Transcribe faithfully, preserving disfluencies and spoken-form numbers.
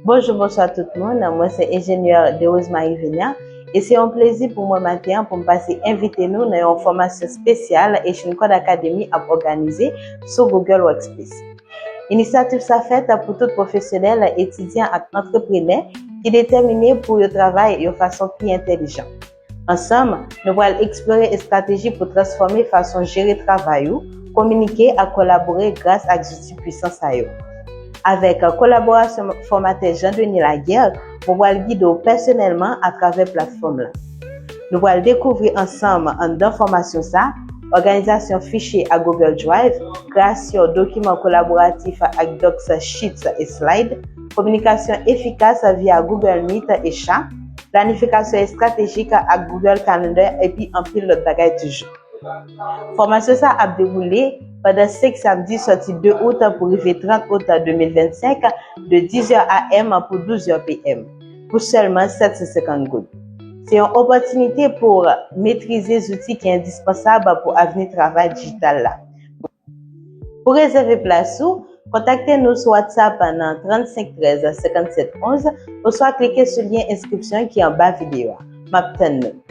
Bonjou, bonswa tout moun. Mwen se enjenyè Derose Marie Venia e se yon plezi pou mwen maten an pou m pase envite nou nan yon fòmasyon espesyal Haitian Code Academy ap òganize sou Google Workspace. Inisyativ sa fèt pou tout pwofesyonèl, etidyan ak antreprenè ki detèmine pou yo travay yon fason pi entèlijan. Ansanm, nou pral eksplore estrateji pou transfòme fason jere travay ou, kominike ak kolabore gras ak zouti pwisan sa yo. Avèk kolaborasyon fòmatè Jean Denis Laguerre, mwen pral gide w pèsonèlman atravè platfòm la. Nou pral dekouvri ansanm anndan fòmasyon sa, òganizasyon fichye ak Google Drive, kreyasyon dokiman kolaboratif ak Docs, Sheets e Slide, kominikasyon efikas via Google Meet e chat, planifikasyon estratejik ak Google Calendar epi anpil lòt bagay toujou. Fòmasyon sa ap dewoule pandan senk samdi sòti de out pou rive trant out de mil vennsenk, de dizè a.m. pou douzè p.m., pou sèlman sèt san senkant goud. Se yon opòtinite pou metrize zouti ki endispansab pou avni travay dijital la. Pou rezève plas ou, kontakte nou sou WhatsApp nan trannsenk trèz senkannsèt onz oswa klike sou lyen enskripsyon ki anba videyo a. M ap tann nou.